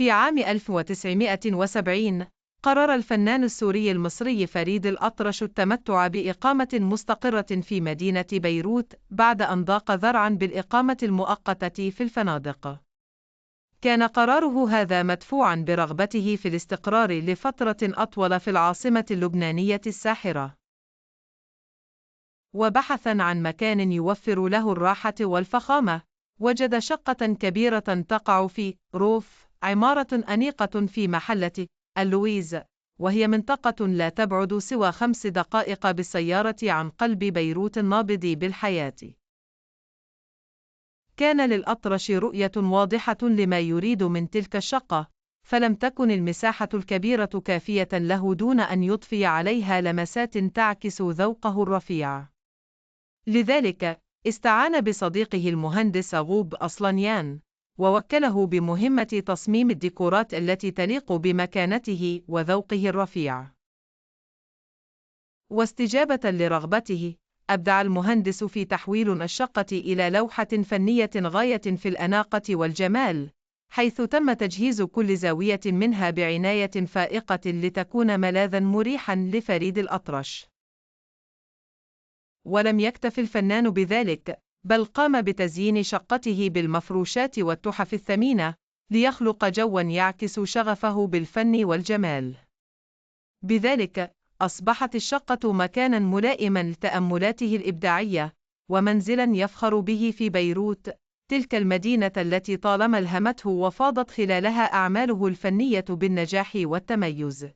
في عام 1970 قرر الفنان السوري المصري فريد الأطرش التمتع بإقامة مستقرة في مدينة بيروت بعد أن ضاق ذرعا بالإقامة المؤقتة في الفنادق. كان قراره هذا مدفوعا برغبته في الاستقرار لفترة أطول في العاصمة اللبنانية الساحرة، وبحثا عن مكان يوفر له الراحة والفخامة، وجد شقة كبيرة تقع في روف، عمارة أنيقة في محلة اللويز، وهي منطقة لا تبعد سوى 5 دقائق بالسيارة عن قلب بيروت النابض بالحياة. كان للأطرش رؤية واضحة لما يريد من تلك الشقة، فلم تكن المساحة الكبيرة كافية له دون أن يضفي عليها لمسات تعكس ذوقه الرفيع. لذلك استعان بصديقه المهندس غوب أصلانيان، ووكله بمهمة تصميم الديكورات التي تليق بمكانته وذوقه الرفيع. واستجابة لرغبته، أبدع المهندس في تحويل الشقة إلى لوحة فنية غاية في الأناقة والجمال، حيث تم تجهيز كل زاوية منها بعناية فائقة لتكون ملاذا مريحا لفريد الأطرش. ولم يكتف الفنان بذلك، بل قام بتزيين شقته بالمفروشات والتحف الثمينة ليخلق جواً يعكس شغفه بالفن والجمال. بذلك أصبحت الشقة مكاناً ملائماً لتأملاته الإبداعية، ومنزلاً يفخر به في بيروت، تلك المدينة التي طالما ألهمته وفاضت خلالها أعماله الفنية بالنجاح والتميز.